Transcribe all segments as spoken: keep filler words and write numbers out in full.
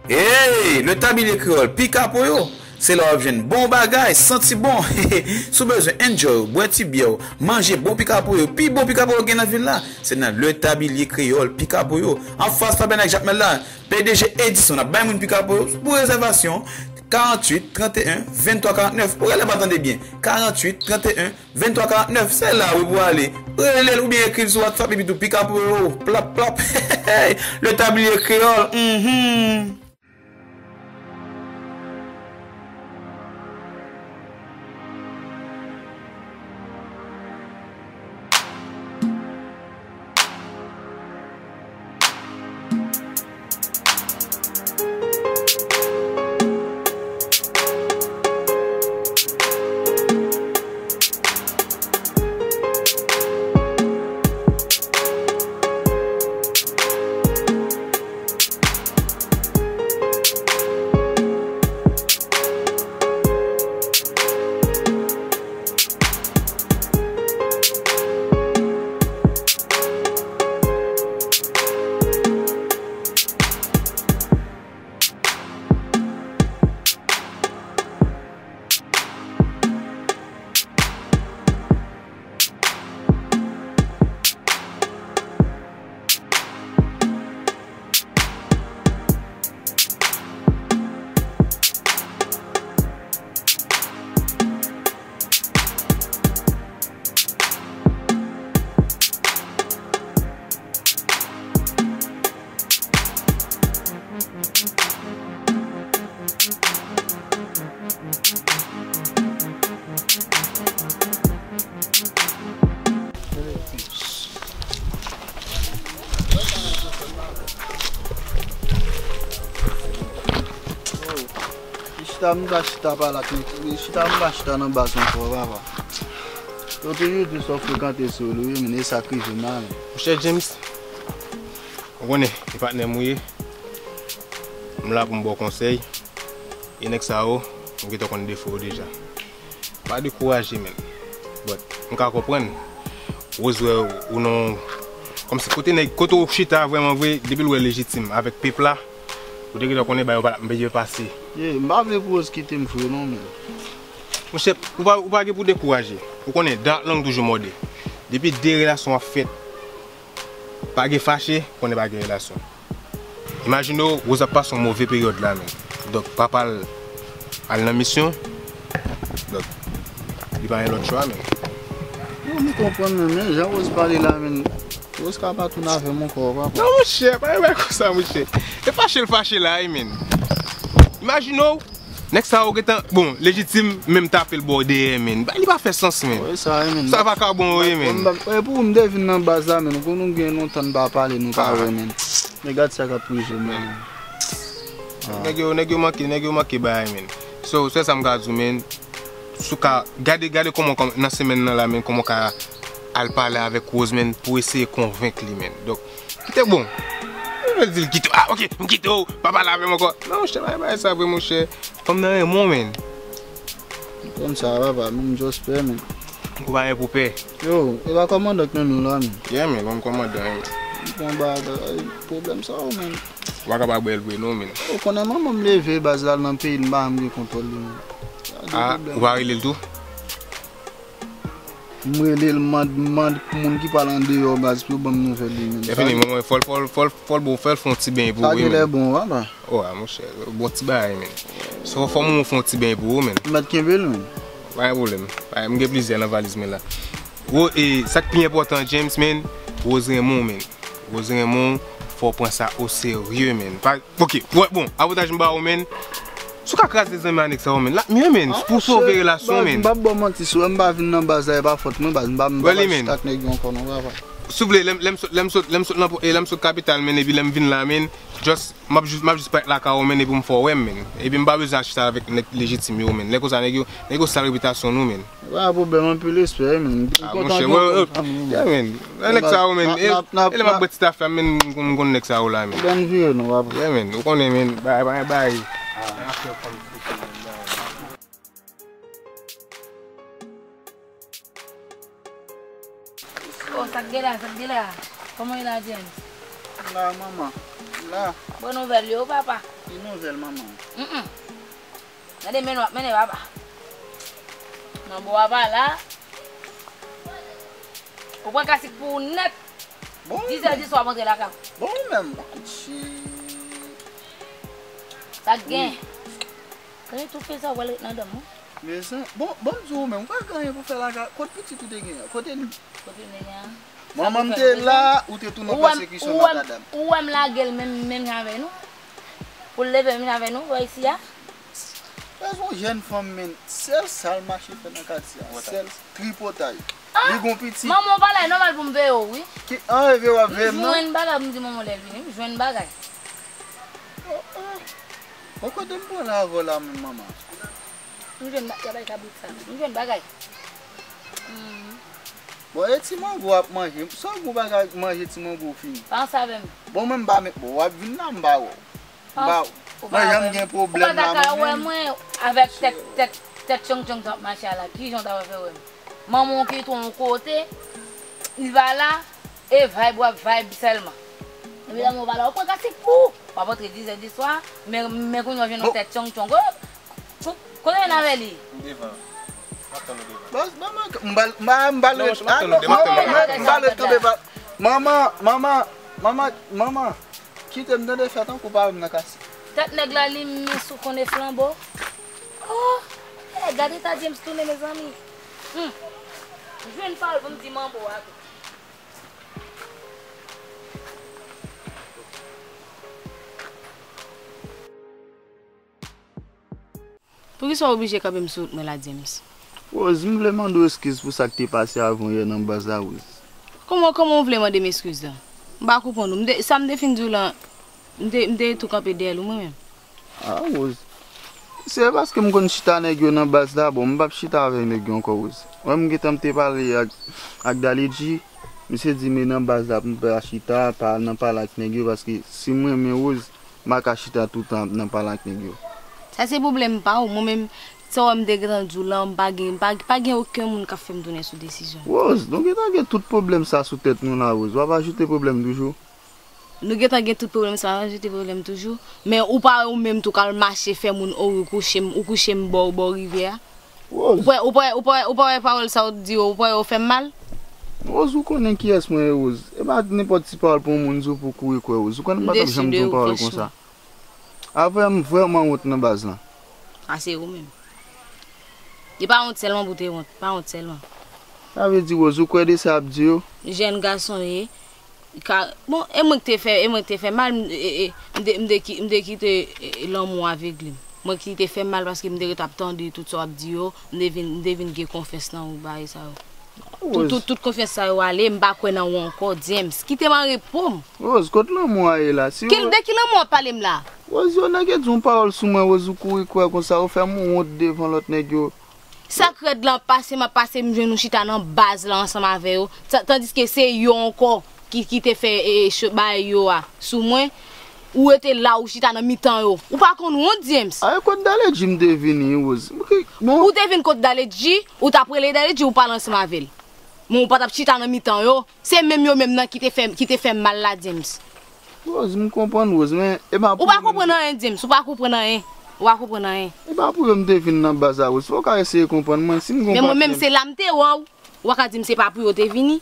Hey, Le Tablier Créole, Pikapoyo! Se la w ap jwenn bon bagay, santi bon. Si w bezwen enjoy, bwè ti byè w, manje bon pikapoyo, pi bon pikapoyo gen nan vil la, se nan Le Tablier Créole, Pikapoyo. Anfas Tabènak Jakmèl la, P D G Edison ap bay moun pikapoyo pou rezèvasyon, karanntuit, tranteyen, venntwa, karantnèf. Ou genlè pa tande byen, karanntuit, tranteyen, venntwa, karantnèf, se la wi pou ale. Rele l oubyen ekri l sou WhatsApp epi tou pikapoyo, plap, plap. Le Tablier Créole, mhm. Chita m ta chita pa la, chita m pa chita nan baz ankò, papa. Yo toujou di sa w frekante sou li, wi, men e sa k rive m la, men. Monchè James, ou konnen, e patnè m ou ye. M la pou m ba w konsèy. E nèg sa yo, m gentan konn defo yo deja. Pa dekouraje, men. But, m ka konprann. Rose wè ou nan, kòmsi kote nèg, kote w chita vrèman vre, depi l wè Lejitim avèk Pep la, ou te gentan konnen bagay yo pa t ap byen pase. Yeah, m pa vle pou Rose kite m vre non, men. Monchè, ou pa, ou pa gen pou dekouraje. Ou konnen, dat lang toujou mòde. Depi de relasyon ap fèt, pa gen fache, konnen pa gen relasyon. Imajine w, Rose ap pase yon move peryòd la, men. Donk, papa l al nan misyon. Donk, li pa gen lòt chwa, men. Yo, m konprann, men, men jan Rose pale la, men, Rose ka pa tounen avè m ankò, papa. Non, monchè, pa gen bagay konsa, monchè. E fache l fache la, wi, men. Imajine w, nèg sa yo gentan, bon, Lejitim menm tape l bò dèyè, men. Bay li pa fè sans, men. Wi, sa, wi, men. Sa vakabon yo ye, men. Mwen, mwen, pou m te vin nan baz la, men, ou konn nou gen lontan n pa pale, nou pa wè, men. Men gad sa k ap rive, men. Nèg yo, nèg yo manke, nèg yo manke bagay, men. So, sèl sa m ka di w, men. Si w ka gade, gade kòman, kòman, nan semèn nan la, men, kòman w ka al pale avèk Rose, men, pou eseye konvenk li, men. Donk, kite bon. Mwen di l kite w. Ah, ok, m kite w. Pa pale avè m ankò. Non, monchè, pa gen bagay sa vre, monchè. Fanm nan renmen w, men. M konn sa, papa, men m just pè, men. Ou pa gen pou pè. Yo, e pa kòmandan k mennen w la, men. Yeah, men, m kòmandan, men. M pran bagay, pwoblèm sa yo, men. Ou pa ka pa bwè l vre, non, men. Ou konnen manman m leve baz la nan peyi l, m pa janm gen kontwòl li, men. Sa gen pwoblèm. Ah, ou pa rele l tou? M rele l, m mande, m mande pou moun ki pral andeyò baz pou yo ban m nouvèl li, men. E fini, mwen, fò l, fò l, fò l, fò l bon, fò l fè yon ti beny pou ou, wi, men. Sa genlè bon, papa. Oh, ah, monchè, bon ti bagay, men. So, fò moun fè yon ti beny pou ou, men. M mèt kenbe l, men. Pa gen pwoblèm. Pa, m gen plizyè nan valiz mwen la. Wo, e, sa k pi enpòtan, James, men, Rose renmen w, men. Rose renmen w, fò w pran sa oserye, men. Pa, ok, wè, bon, avantaj m ba ou, men. Si w ka kraze zanmi a nèg sa yo, men. L ap mye, men, pou sove relasyon, men. M p ap ba w manti, si w wè m pa vin nan baz la, e pa fòt mwen, baz, m pa, m pa pral chita ak nèg yo ankò, non, papa. Si w vle, lè m, lè m sot, lè m sot nan, e, lè m sot kapital, men, epi lè m vin la, men, just, m ap jis, m ap jis parèt lakay ou, men, epi m fè w wè m, men. Epi m pa bezwen al chita avèk nèg Lejitim yo, men. Lè konsa, nèg yo, nèg yo sal repitasyon nou, men. Pa pwoblèm, anpil respè, men. Ah, monchè, wè, wè, yeah, men. Lè nèg sa yo, men. E lè m ap bwè ti tafe a, men, m konn, m konn nèg sa yo la, men. Bèn vire, non, papa. Yeah, men. Ou konnen, men. Bay, bay, bay. Oh, sa k gen la, sa k gen la? Kòman w ye la, James? La, manman. La. Bon nouvèl yo, papa. Ki nouvèl, manman? Mm-mm. Gade men w ap mennen papa. Manbo a pa la. Ou pran kasik pou ou nèt. Bon, dizè di swa, w ap antre lakay ou. Bon, ou menm. Sa k gen? Wi. Gade tout feza w pral ret nan dòm, wi. Mezanmi, bon, bon, m di w menm, ou pa gen anyen pou fè lakay. Kot pitit ou te gen an? Kote li? Kote li gen an? Manman m te la, ou te tounen pase kison makadam. Ou wè m lage l menm, menm jan avè nou? Pou l leve menm jan avè nou, wè isi a? Wè, se yon jèn fanm, men sèl sa l mache fè nan katye a, sèl tripotay. Li gon pitit. Manman, w pa la, e nòmal pou m veye w, wi. Ki, an, veye w ap veye m, non? M jwenn bagay pou m di manman w lè l vini, m jwenn bagay. Oh, oh. Bon, kote m pran la avè w la menm, manman? M jwenn ba-, y a bay kabrit sa. M jwenn bagay. Mm. Bon, e ti mango w ap manje. Sa w gou bagay manje ti mango w fini? Pa ansanm avè m. Bon, mwen m pa met, bon, w ap vin la, m pa wè w. M pa, mwen janm gen pwoblèm la, mwen menm. Ou pa ta ka wè mwen avèk tèt, tèt, tèt tchong tchong sa w ap mache a la. Kijan w ta wè fè wè m? Manman w kite w yon kote, li pa la, e vibe w ap vibe sèlman. Epi lè mwen pa la, ou pran kasik pou ou. W ap antre dizè di swa, men, men kounye a w jwenn yon tèt tchong tchong. Ko-, kote w jwenn avè li? M devan. M ap tann ou devan. Bòs, ban mwen, m bal, m ba, m bal ret, ah non, manman, m bal ret kanpe pa. Manman, manman, manman, manman, kite m tande, fè tankou w pa wè m nan kasik. Tèt nèg la li mens ou konnen flanbo. Oh, eh, gade ta James tounen, mezanmi. Hmm. Jwenn pawòl pou m di manbo a tou. Poukisa w oblije kanpe m sou wout mwen la, James? Rose, m vle mande w eskiz pou sa k te pase avan yè nan baz la, Rose. Kòman, kòman w vle mande m eskiz la? M pa konprann ou. M te, sa m te fin di w lan, m te, m te tou kanpe dèyè l wi mwen menm. Ah, Rose. Se paske m konn chita nèg yo nan baz la, bon, m p ap chita avèk nèg yo ankò, Rose. Wè, m gentan m te pale ak, ak Daledji, misye di m e nan baz la pou m pa chita, pa al nan pale ak nèg yo, paske si m renmen Rose, m pa ka chita toutan nan pale ak nèg yo. Sa se pwoblèm pa w. Mwen menm, sa w wè m te gentan di w lan, m pa gen, m pa, pa gen okenn moun k ap fè m tounen sou desizyon m. Rose, nou gentan gen tout pwoblèm sa sou tèt nou la, Rose. W ap ajoute pwoblèm toujou? Nou gentan gen tout pwoblèm sa, w ap ajoute pwoblèm toujou. Men ou pa wè ou menm tou k al mache fè moun ori, ou kouche m, ou kouche m bò, bò rivyè a? Rose. Ou pa, ou pa, ou pa, ou pa wè pawòl sa w di yo, ou pa wè yo fè m mal? Rose, ou konnen kiyès mwen ye, Rose. E pa nenpòt ti pawòl pou yon moun di w pou w kouri kwè, Rose. Ou konnen m pa t ap janm di yon pawòl konsa. Avè m vrèman wont nan baz lan. A, se ou menm. E pa wont sèlman pou te wont, pa wont sèlman. Sa vle di, Rose, ou kwè de sa y ap di yo? Jèn gason ye. Ka, bon, e mwen ki te fè, e mwen ki te fè mal, m, e, e, m te, m te ki-, m te kite, e, e, lanmou avegle m. Mwen ki te fè mal paske m te ret ap tande tout sa w ap di yo, m te vin, m te vin gen konfyans nan ou bagay sa yo. Tout, tout, tout konfyans sa yo ale, m pa kwè nan ou ankò, James. Kite m an repo m. Rose, kot lanmou a ye la? Si Ki, de ki lanmou w ap pale m la? Rose, yo nèg yo di yon pawòl sou mwen, Rose, ou kouri kwè konsa, ou fè m wont devan lòt nèg yo. Sa k rèd lan pase m ap pase, m jwenn ou chita nan baz la ansanm avè yo. Ta-, tandiske se yo ankò ki, ki te fè, e, e, cho-, bagay yo a sou mwen. Ou rete la, ou chita nan mitan yo. Ou pa konn wont, James? A, e kot Daledji m te vini, Rose. Ou te vin kot Daledji, ou t ap rele Daledji, ou pale ansanm avè l. Men ou pa t ap chita nan mitan yo. Se menm yo menm nan ki te fè, ki te fè m mal la, James. Rose, m konprann, Rose, men e pa pou yo menm. Ou pa konprann anyen, James, ou pa konprann anyen. Ou pa konprann anyen. E pa pou yo m te vin nan baz la, Rose. Fò w ka eseye konprann mwen. Si m gon patnè. Men mwen menm, se la m te wè w. Ou pa ka di m se pa pou yo te vini.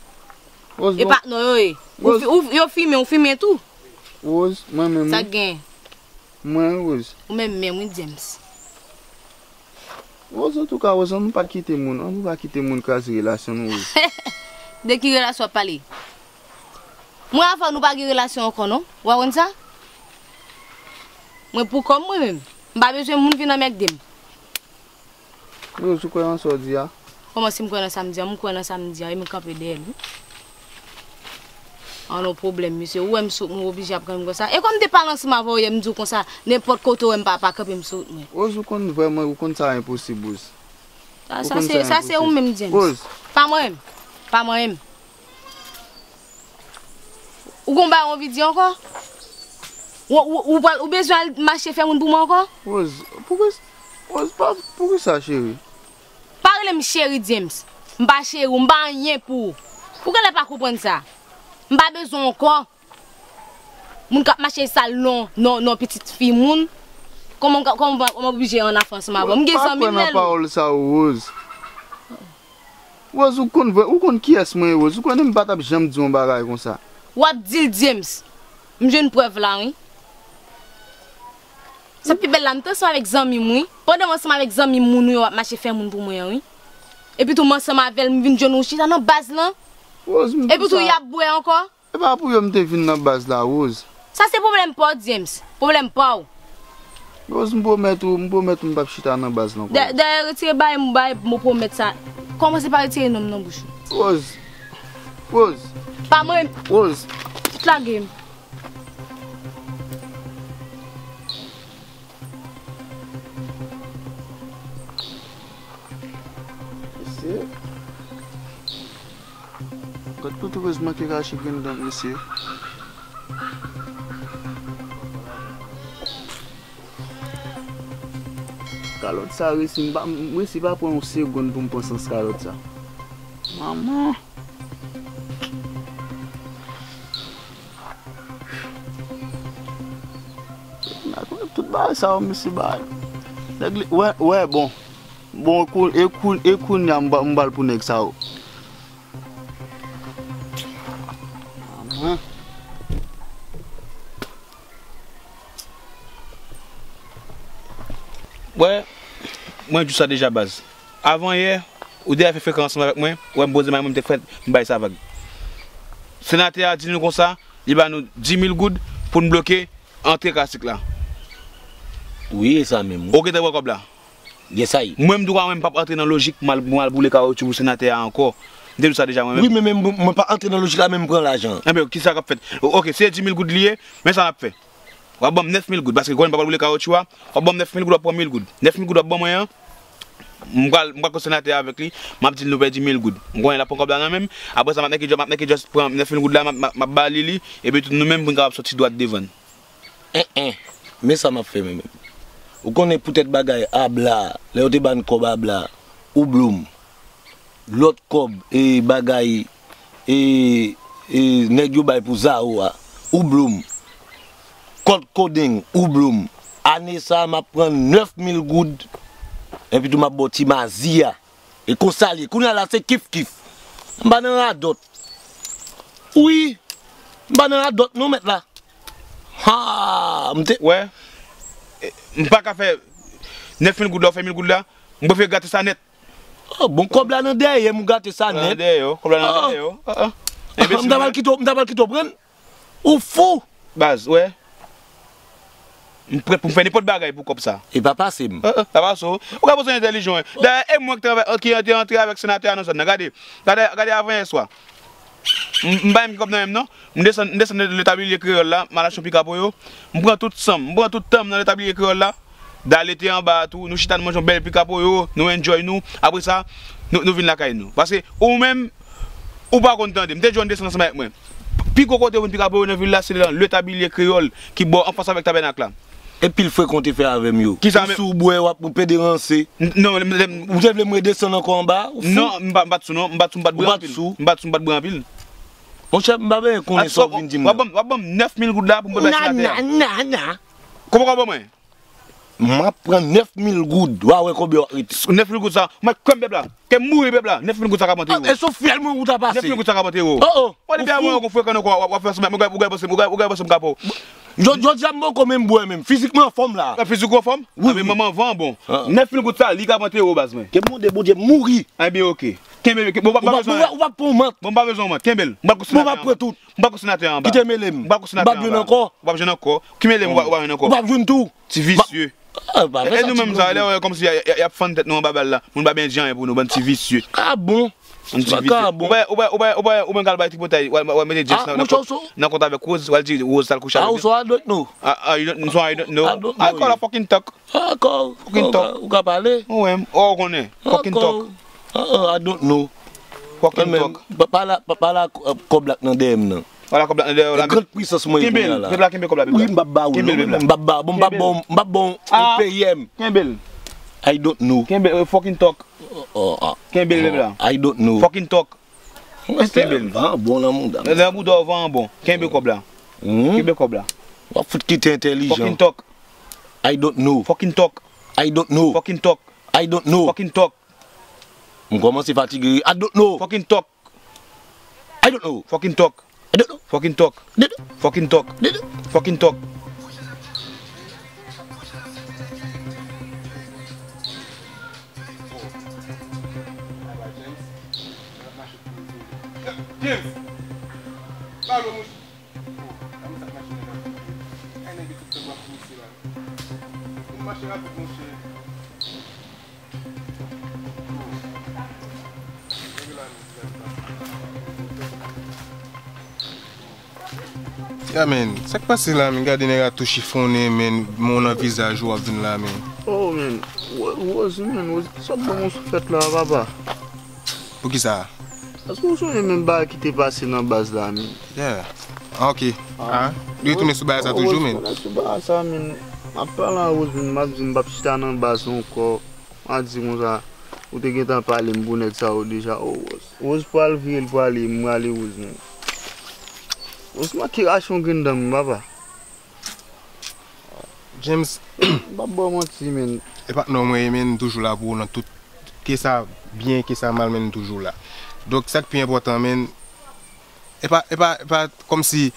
Rose, e patnè yo ye. Ou fi-, ou, yo fimen, ou fimen tou. Rose, mwen menm. Sa k gen? Mwen, Rose. Ou menm menm, wi, James. Rose, antouka, Rose, ann nou pa kite moun, ann nou pa kite moun kraze relasyon nou, Rose. De ki relasyon w ap pale? Mwen avè w, nou pa gen relasyon ankò, non. Ou pa konn sa? Mwen pou kò m, mwen menm. M pa bezwen moun vin anmègde m. Rose, ou kwè nan sa w di a? Kòman si m kwè nan sa m di a? M kwè nan sa m di a, e m kanpe dèyè l, wi. An, non, pwoblèm, misye. Ou wè m sou, m oblije ap kanpe m konsa. E kòm m te pale ansanm avè w yè, m di w konsa, nenpòt kote w wè m pa, pa kanpe m sou wout mwen. Rose, ou konn vrèman, ou konn sa enposib, Rose. Sa, sa se, sa se ou menm, James. Rose. Pa mwen menm. Pa mwen menm. Ou gon bagay w anvi di ankò? Ou, ou, ou pral, ou bezwen al mache fè moun pou mwen ankò? Rose, poukisa, Rose, pa, poukisa, cheri? Pa rele m cheri, James. M pa cheri w, m pa anyen pou ou. Ou genlè pa konprann sa. M pa bezwen w ankò. Moun k ap mache sal non, non, non pitit fi moun. Kòman m ka, kòman, kòman m oblije ann afè ansanm avè w? M gen zanmi m lè lou. Pa kwè nan pawòl sa yo, Rose. Rose, ou konn vre, ou konn kiyès mwen ye, Rose. Ou konnen m pa t ap janm di yon bagay konsa. W ap di l, James. M jwenn prèv la, wi. Sa pi bèl la, m t ansanm avèk zanmi m, wi. Pandan m ansanm avèk zanmi m, moun ou yo ap mache fè moun pou mwen an, wi. Epi tou, m ansanm avè l, m vin jwenn ou chita nan baz lan. Rose, m di sa. Epi tou, y ap bwè ankò. E pa pou yo m te vin nan baz la, Rose. Sa se pwoblèm pa w, James. Pwoblèm pa w. Rose, m pwomèt ou, m pwomèt ou m p ap chita nan baz la ankò. Dè-, dèyè retire bay m, bay mo pwomèt sa. Kòmanse pa retire non m nan bouch ou. Rose. Rose. Pa mwen. Rose. Tout lage m. Mesye. Gad kote Rose manke rache grenn dan, mesye. Kalòt sa resi, m pa, m resi pa pran yon segonn pou m pran sans kalòt sa. Manman. Tout bagay sa yo, mesye, bagay. Nèg li, wè, wè, bon. Bon, kou-, e kou-, e kounye a m ba-, m bal pou nèg sa yo. Amen. Wè, mwen di w sa deja, baz. Avan yè, ou deja fè frekans ansanm avèk mwen, wè m poze may mwen, m te fèt, m bay sa vag. Senatè a di nou konsa, li ba nou dis mil goud pou n bloke antre klasik la. Wi, e sa menm, wi. Ou gentan pran kòb la? Yes, I. Mwen, m di w, mwen, m p ap antre nan lojik, m al, m al boule kawotchou pou senatè a ankò. M te di w sa deja, mwen menm. Wi, men, men, mwen pa antre nan lojik la, men m pran lajan an. Enben, kisa k ap fèt? O-, oke, se dis mil goud li ye, men sa n ap fè. W ap ban m nèf mil goud, paske konnen m pa pral boule kawotchou a. W ap ban m nèf mil goud, w ap pran mil goud. Nèf mil goud w ap ban mwen an, m pral, m pral konsentre avèk li, m ap di l nou pèdi mil goud. M konnen l ap pran kòb la nan men m. Apre sa, m ap nèk just, m ap nèk just pran nèf mil goud la, m ap, m ap, m ap ba li li, epi tou nou menm pou n kapab sòti dwat devan. En, en. Men sa m ap fè mwen menm. Ou konnen poutèt bagay a bla, lè yo te ban kòb a bla, ou bloum. Lòt kòb, e, bagay, e, e, nèg yo bay pou Zao a, ou bloum. Kòt Kodeng, ou bloum. Ane sa a, m ap pran nèf mil goud. Epi tou, m ap ba w ti mazi a. E konsa l ye. Kounye a la, se kif kif. M pa nan radòt. Wi. M pa nan radòt, non, mèt la. Ha! M te. Wè. E, m pa ka fè nèf mil goud la, ou fè mil goud la. M prefere gate sa nèt. Oh, bon, kòb la nan dèyè m, ou gate sa nèt. Kòb la nan dèyè w, kòb la nan dèyè w. Ah, ah. M ta pral kite w, m ta pral kite w pran l. Ou fou! Baz, wè. M prè pou m fè nenpòt bagay pou kòb sa. E pa pase m. Ah, ah, pa pase w. Ou ka bezwen entèlijan, wi. Dayè, e mwen ki te antre, ki te antre avèk senatè a nan zòn nan. Gade, gade, gade avan yè swa. M, m pa menm gen kòb nan men m, non. M desann, m desann nan Le Tablier Créole la, m al achte yon pika pou yo. M pran tout san m, m pran tout tan m nan Le Tablier Créole la. Dale te anba a tou, nou chita nou manje yon bèl pika poyo, nou enjoy nou. Apre sa, nou, nou vin lakay nou. Paske ou menm, ou pa konn tande. M te di w ann desann ansanm avèk mwen. Pi gwo kote yo vin pika poyo nan vil la, se nan Le Tablier Créole, ki bò anfas avèk Tabènak la. E pil frekan w te fè avè m yo. Kisa menm? Ou sou w bwè, w ap pede ranse. N-, non, m, m, ou te vle m redesann ankò anba? Ou fou? Non, m pa, m pa t sou non, m pa t sou, m pa t bwè anpil. Ou pa t sou? M pa t sou, m pa t bwè anpil. Monchè, m pa bezwen konnen sa w vin di m nan. W ap ban m, w ap ban m nèf mil goud la pou m pran bèl senatè a. Na, na, na, na. Kòman w ap ban mwen? M ap pran nèf mil goud. W a wè konbyen w ap rete. Nèf mil goud sa, mwen kwè m pèp la. Kè m mouri pèp la. Nèf mil goud sa k ap antere w. E sou fyèl mwen ou ta pase. Nèf mil goud sa k ap antere w. Oh, oh. Mwen depi avan yon frekan nan kò w ap fè ansanm, mwen gade, mwen gade, mwen gade, mwen gade, mwen gade. Jodi, jodi a m poko menm bwè menm. Fizik mwen anfòm la. Fizik ou anfòm? Wi, wi. Manman van bon. Nèf mil goud sa, li k ap antere w baz mwen. Ke m mande Bondye m mouri. Enben, oke. Kenbe, kenbe, bon, m pa bezwen. Ou pa, ou pa pran mant. Bon, m pa bezwen mant. Kenbe l. M pa konn senatè anba. Bon, m ap pran tout. M pa konn senatè anba. Kite mele m. M pa konn senatè anba. M p ap jwenn ankò. Ou p ap jwenn ankò. Ki mele m ou pa, ou pa jwenn ankò? Ou p ap jwenn tou. Ti visye. Ah, pa fè sa, ti visye. E nou menm sa, lè w wè kòmsi y a, y a, y ap fann tèt nou anba bal la. Moun pa byen di anyen pou nou, bann ti visye. Ah bon? Bann ti visye. Ou pa, ou pa, ou pa, ou pa, ou menm k al bay tripotay, w al, w al mete Jess nan, nan kont, nan kont avèk Rose, w al di Rose t al kouche avèk li. Ah, ou so I don't know. Ah, ah, you don't, so I don't know. I don't know. I call a fucking talk. Ah, kò, fucking talk. Ou ka pale. Ou menm, oh, ou konnen. Fucking talk. Ah, ah, I don't know. Fucking talk. Pa, pa la, pa, pa la, eh, kòb la k nan dèyè m nan. Wala kòb la k nan dèyè w la. Grand puissance mwen ye kounye a la. Kenbe l, pèp la, kenbe kòb la, pèp la. Wi, m p ap ba ou, non, m p ap ba, bon, m p ap ba w, m p ap ba w, ou peye m. Kenbe l. I don't know. Kenbe, eh, fucking talk. Oh, oh, ah. Kenbe l, pèp la. I don't know. Fucking talk. Kenbe l. Van bon nan mouda m. Nan mouda w van bon. Kenbe kòb la. Hmm? Kenbe kòb la. W ap fout kite entèlijan. Fucking talk. I don't know. Fucking talk. I don't know. Fucking talk. I don't know. Fucking talk. M kòmanse fatige. I don't know. Fucking talk. I don't know. Fucking talk. I don't know. Fucking talk. I don't know. Fucking talk. I don't know. Fucking talk. James! Ba yo mouch. Oh, sa m sa mache nan gaz. Ay, nèg yo tout tan ap pouse la. Vin mache rapid, monchè. Oh. Nèg la, nèg la. Ya, men, sa k pase la, men? Gade nèg la tou chifonnen, men, men w nan vizaj ou ap vin la, men. Oh, men, Wo-, Woz, men, Woz, sa k ban m yon souflèt la, papa? Poukisa? Èske w sonje menm bagay ki te pase nan baz la, men? Yeah. Ah, ok. Ah, li retounen sou bagay sa toujou, men. Retounen sou bagay sa, men. M ap pale a Woz, men, m ap di m p ap chita nan baz ankò. M a di konsa, ou te gentan pale m pou nèg sa yo deja. Oh, Woz. Woz pral vire l prale, m rale Woz, men. Woz manke rache yon grenn dan m, papa. James. M p ap ba w manti, men. E patnè w mwen ye, men, m toujou la pou ou nan tout. Ke sa byen, ke sa mal, men, m toujou la. Donk, sa k pi enpòtan, men, e pa, e pa, e pa kòmsi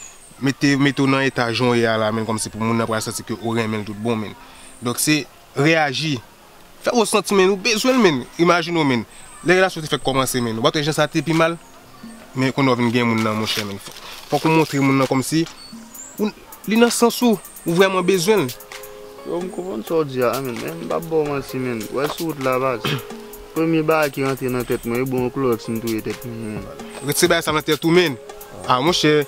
mete, mete w nan eta jan w ye a la, men, kòmsi pou moun nan pral santi ke ou renmen l tout bon, men. Donk, se reyaji. Fè Woz santi, men, ou bezwen l, men. Imajine w, men. Lè relasyon te fèk kòmanse, men. Ou pa t wè jan sa te pi mal? Men kounye a w vin gen moun nan, monchè, men. Fò-, fòk ou montre moun nan kòmsi ou, li nan sans ou, ou vrèman bezwen l. Yo, m konprann sa w di a, men, men m p ap ba w manti, men. W wè sou wout la, baz. Premye bagay ki rantre nan tèt mwen, e bon, yon klowèks m touye tèt mwen, men. Retire bagay sa nan tèt ou, men. Ah, monchè.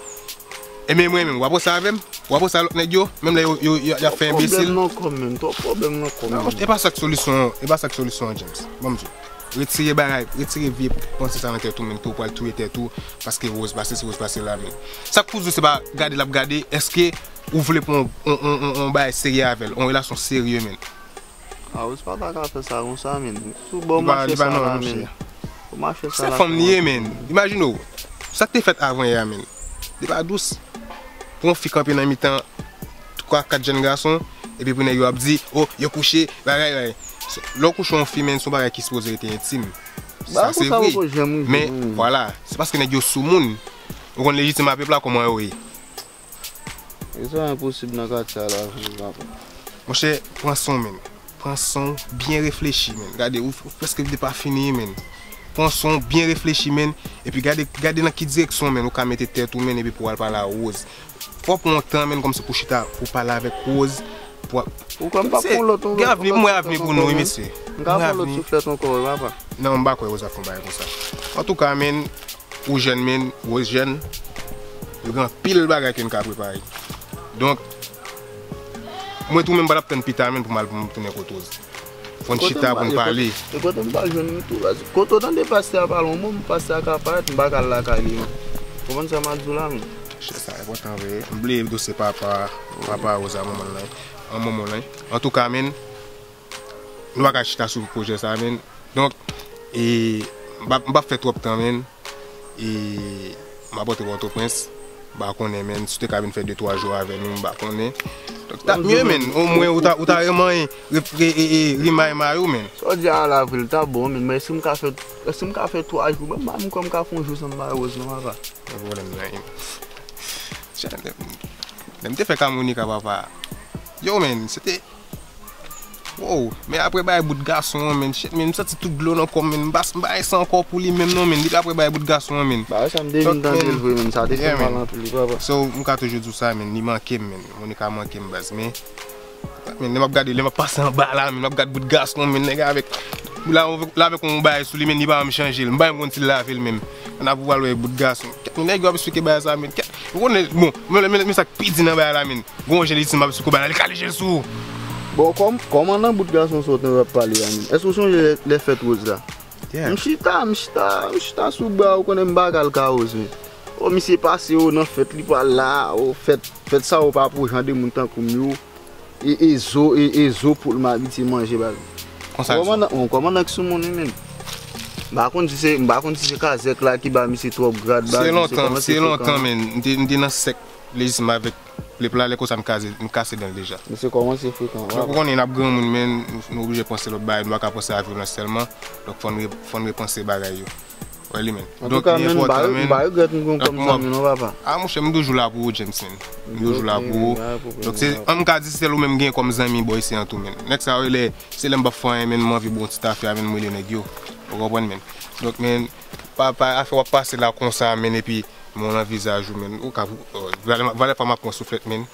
E men mwen menm, w ap ranse avè m? W ap ranse a lòt nèg yo? Menm lè yo, yo, yo, y ap fè enbesil? Twòp pwoblèm nan kò m, men. Twòp pwoblèm nan kò m, men. Non, e pa sa k solisyon an. E pa sa k solisyon an, James. Ban m di w. Retire bagay, retire vye panse sa nan tèt ou, men, ke w pral touye tèt ou, paske Woz pase, se Woz pase la, men. Sa k pou di w se pa gade l ap gade, èske ou vle pran yon, yon, yon, yon, yon bagay serye avè l, yon relasyon serye, men. Ah, Woz pa ta ka fè sa konsa, men. Sou bò mache sa la, men. Bò mache sa la. Se fanm li ye, men. Imajine w. Sa k te fèt avan yè a, men. Li pa dous. Pou yon fi kanpe nan mitan twa, kat jèn gason, epi pou nèg yo ap di, "Oh, yo kouche, bagay, bagay." Lè w kouche yon fi, men, se yon bagay ki sipoze rete entim. Sa, se vre. Men, vwala, se paske nèg yo soumoun. Ou konn lejitim a pèp la, kòman yo ye. E sa enposib nan katye a la, vre, papa. Monchè, pran san w, men. Pran san w, byen reflechi, men. Gade, ou, ou prèske vide pa fini, men. Pran san w, byen reflechi, men. Epi gade, gade nan ki direksyon, men, ou ka mete tèt ou, men, epi pou w al pale a Woz. Fò w pran yon tan, men, kòmsi pou chita, pou pale avèk Woz. Pou... Ou kwè m p ap pran lòt, yon lòt souflèt ankò, men? M ka pran lòt souflèt ankò, wi, papa. Non, m pa kwè Woz ap fè yon bagay konsa. Antouka, men, ou jèn, men, Woz jèn, yo gen anpil bagay ke n ka prepare. Donk, mwen tou menm pa t ap tann pita, men, pou m al pou m tounen kot Woz. Fò n chita pou n pale. E kote m pral jwenn li tou, baz? Kote w tande pastè a pale yon mo, pastè a ka parèt, m pa ka al lakay li, non. Konprann sa m ap di w la, men? Chè, sa enpòtan vre. M bliye dosye papa, papa Woz a manman l lan, an manman l lan. Antouka, men, nou pa ka chita sou pwojè sa, men. Donk, e, m p ap, m p ap fè twòp tan, men. E, m ap rantre Pòtoprens. M pa konnen, men, si w te ka vin fè de twa jou avè nou, m pa konnen. Donk, t ap mye, men. Omwen, ou ta, ou ta renmen re-, re-, e, e, remay mayo, men. Sa w di a la, vre, l ta bon, men. Men si m ka fè, si m ka fè twa jou, men, m pa menm kwè m ka fè yon jou san m bay Woz, non, papa. Gen pwoblèm nan, men. Lè m, lè m te fèk a Monica, papa. Yo, men, se te Wow, men apre bay bout gason an, men, shit, men, m santi tout dlo nan kò m, men, m pa, m pa gen san ankò pou li menm non, men, depi apre bay bout gason an, men. Bagay sa m te vin tande l vre, men, sa te fè m mal anpil, wi, papa. So, m ka toujou di w sa, men, li manke m, men, Monica manke m, baz, men, men, lè m ap gade, lè m ap pase anba la, men, m ap gade bout gason, men, nèg avèk, la, la avèk yon bagay sou li, men, li pa janm chanje l, m pa menm konn si l lave l menm, men, apre w al wè bout gason, kèt, men, nèg yo ap esplike bagay sa, men, kèt, ou konnen, bon, men, men, men sa k pi di nan bagay la, men. Gon jan li di m ap sou kou bagay la, li kale je l sou ou. Bon, kòm, kòman nan bout gason sa w te ap pale a, men? Èske w sonje lè, lè fèt Woz la? Yeah. M chita, m chita, m chita sou bra, ou konnen m pa ka al ka Woz, men. O, misye pase, o, nan fèt, li pral la, o, fèt, fèt sa yo pa pou jan de moun tankou m yo. E, e zo, e, e zo poul m abitye manje, baz. Konsa, kòmandan, o, kòmandan k sou moun, wi, men. M pa konn si se, m pa konn si se kazèk la ki ba misye twòp grad, baz, misye kòmanse frekan. Se lontan, men, m te, m te nan sèk lejistim avèk Plep la, lè konsa m kase, m kase dan l deja. Mesye kòmanse frekan, papa. Donk, ou konnen, n ap granmoun, men, nou, nou oblije panse lòt bagay, nou pa ka panse a vyolans sèlman. Donk, fò n re-, fò n repanse bagay yo. Wè li, men. Antouka, men, m pa regrèt m gen w kòm zanmi, non, papa. A, monchè, m toujou la pou ou, James, men. M toujou la pou ou. Donk, se, an m ka di, se sèl ou menm m gen kòm zanmi, bò, isi an tou, men. Nèg sa yo, lè, se lè m p ap fè anyen, men, m anvi bon ti afè a, men, m rele nèg yo. Ou konprann, men. Donk, men, pa, pa, afè w ap pase la konsa, men, epi, men w nan vizaj ou, men. Ou ka, valè, valè pa m ap pran souflèt, men.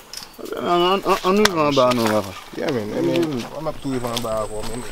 An, an, an, ann rive anba non, papa. Yeah, man. Eh, man, m ap tou rive anba avè w, man.